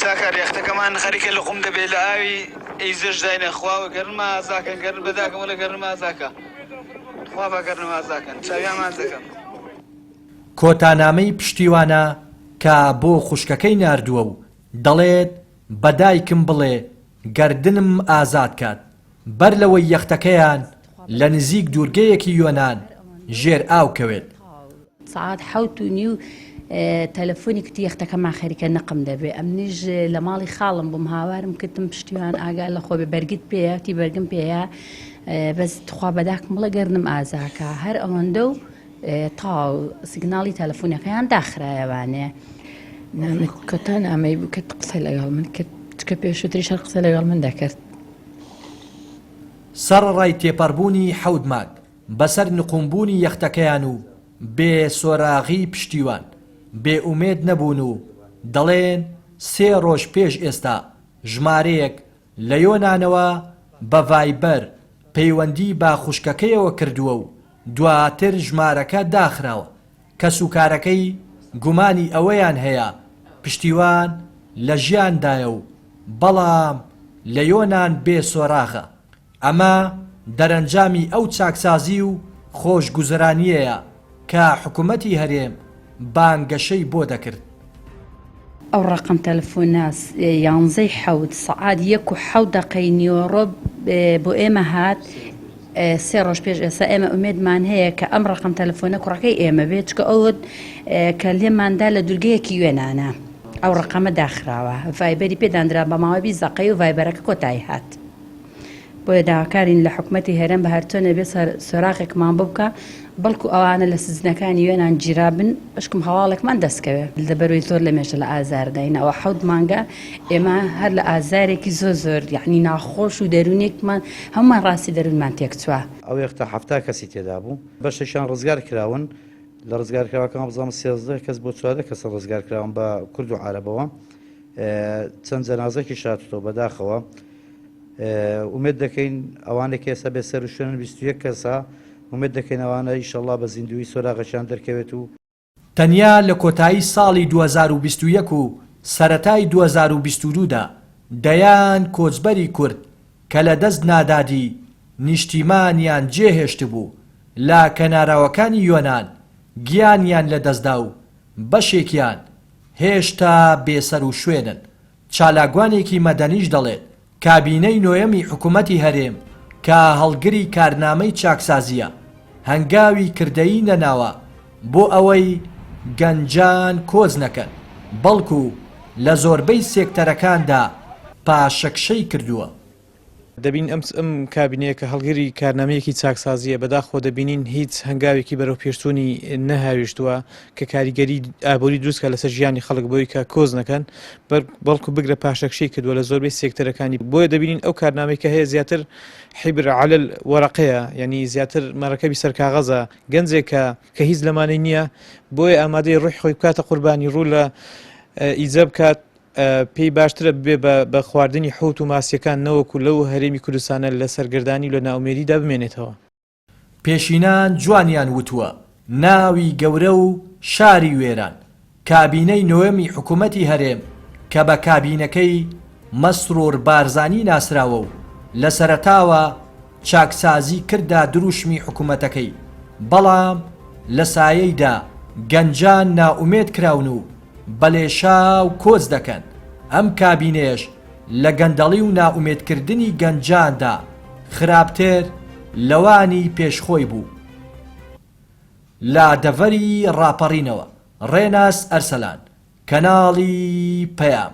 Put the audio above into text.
ساکار یەختەکەمان خەریکە لقوم دەبێ لە ئاوی ئیزەش داینە خوا گەرم ئازاکەن گەرم بەداکەم وەلە گەرم ئازاکە خوا با گەرم ئازاکەن چاویان ماچ دەکەم. کۆتا نامەی پشتیوانە کە بۆ خوشکەکەی ناردووە و دەڵێت بە دایکم بڵێ گەردنم ئازاد کات بەر لەوەی یەختەکەیان لە نزیک دوورگەیەکی یۆنان ژێر ئاو کەوێت. سەعات حەوت و نیو تەلەفۆنی کتی یەختەکەمان خەریکە نقم دەبێ ئەمنیش لە ماڵی خاڵم بووم هاوارم کردم پشتیوان ئاگا لە خۆ بێ بەرگت پێیە تی بەرگم پێیە بەس تخوا بەداکم بڵێ گەرنم ئازاکە هەر ئەوەندە و تەواو سیگناڵی تەلەفۆنەکەیان داخرایەوانێ. نامە کۆتا نامەی بوو کە قسەی لەگەڵ من کرد چکە پێشووتریش هەر قسەی لەگەڵ من دەکرد. سەڕەڕای تێپەڕبوونی حەوت مانگ بەسەر نقومبوونی یەختەکەیان و بێ سۆراغی پشتیوان، بێ ئومێد نەبوون و دەڵێن سێ ڕۆژ پێش ئێستا ژمارەیەک لە یۆنانەوە بە ڤایبەر پەیوەندی بە خوشکەکەیەوە کردووە و دواتر ژمارەکە داخراوە، کەسوکارەکەی گومانی ئەوەیان هەیە پشتیوان لە ژیاندایە و بەڵام لە یۆنان بێ سۆراغە، ئەمە دەرەنجامی ئەو چاکسازی و خۆشگوزەرانییەیە کە حکومەتی هەرێم بانگەشەی بۆ دەکرد. ئەو ڕەقەم تەلەفۆنە یانزەی حەوت سەعات یەک و حەوت دەقەی نیوەڕۆ بۆ ئێمە هات سێ ڕۆژ پێش ئێستا ئێمە ئومێدمان هەیە کە ئەم ڕەقەم تەلەفۆنە کوڕەکەی ئێمە بێت چکە ئەوت کە لێماندا لە دوورگەیەکی وێنانە ئەو ڕقەمە داخراوە ڤایبەری پێدانرا بە ماوەی 20 دەقەی و ڤایبەرەکە کۆتایی هات. بۆیە داواکارین لە حکومەتی هەرێم بە هەرچۆنێ بێ سۆراغێکمان بۆ بکا بەڵکو ئەوانە لە سجنەکانی یۆنان گیرابن بەشکم هەواڵێکمان دەستکەوێ. لەبەرەوەی زۆر لە مێژە لە ئازارداین ئەوە حەوت مانگە ئێمە هەر لە ئازارێکی زۆر زۆر یەعنی ناخۆش و دەروونێکمان هەموومان ڕاستی دەروونمان تێکچووە. ئەو یەختە 70 کەسی تێدا بوو، بەشێکیان ڕزگار کراون، لە ڕزگارکراوەکان وابزانم 13 کەس بۆ 14 کەسە ڕزگار کراون بە کورد و عەرەبەوە، چەند جەنازەکیش هاتووەتەوە بەداخەوە. ئومێد دەکەین ئەوانەی کە ئێستا بێ سەروشوێنن 21 کەسە، ئومێد دەکەین ئەوانە ئیشەڵڵا بە زیندوویی سۆراغەکیان دەرکەوێت و. تەنیا لە کۆتایی ساڵی 2021 و سەرەتای 2022 دا دەیان کۆچبەری کورد کە لە دەست نادادی نیشتیمانیان جێهێشتبوو لە کەناراوەکانی یۆنان گیانیان لەدەستدا و بەشێکیان هێشتا بێسەروشوێنن چالاکوانێکی مەدەنیش دەڵێت، کابینەی نۆیەمی حکومەتی هەرێم کە هەڵگری کارنامەی چاکسازییە، هەنگاوی کردەیی نەناوە بۆ ئەوەی گەنجان کۆچ نەکەن، بەڵکو لە زۆربەی سێکتەرەکاندا پاشەکشەی کردووە. دەبینین ئەم ئەم کابینەیە کە هەڵگری کارنامەیەکی چاکسازییە، بەداخەوە دەبینین هیچ هەنگاوێکی بەرەو پێشچوونی نەهاویشتووە کە کاریگەری ئابووری دروست کات لەسەر ژیانی خەڵک بۆی کە کۆچ نەکەن، بەڵکو بگرە پاشەکشەی کردووە لە زۆربەی سێکتەرەکانی، بۆیە دەبینین ئەو کارنامەی کە هەیە زیاتر حیبر علی الورقەیە، یانی زیاتر مەرەکەبی سەر کاغەزە، گەنجێک کە کە هیچ لەمانەی نییە، بۆیە ئامادەیە ڕوحی خۆی بکاتە قوربانی ڕوو لە ئیجە بکات، پێی باشترە ببێ بە بە خواردنی حوت و ماسیەکان نەوەکو لەو هەرێمی کوردستانە لە سەرگەردانی و لە نائومێدیدا بمێنێتەوە. پێشینان جوانیان وتووە، ناوی گەورە و شاری وێران، کابینەی نۆیەمی حکومەتی هەرێم کە بە کابینەکەی مەسرور بارزانی ناسراوە و لە سەرەتاوە چاکسازی کردە دروشمی حکومەتەکەی، بەڵام لە سایەیدا گەنجان نائومێد کراون و بە لێشاو کۆچ دەکەن، ئەم کابینەیەش لە گەندەڵی و نائومێدکردنی گەنجاندا خراپتر لەوانی پێش خۆی بوو. لە دەڤەری ڕاپەڕینەوە، ڕێناس ئەرسەلان، کەناڵی پەیام.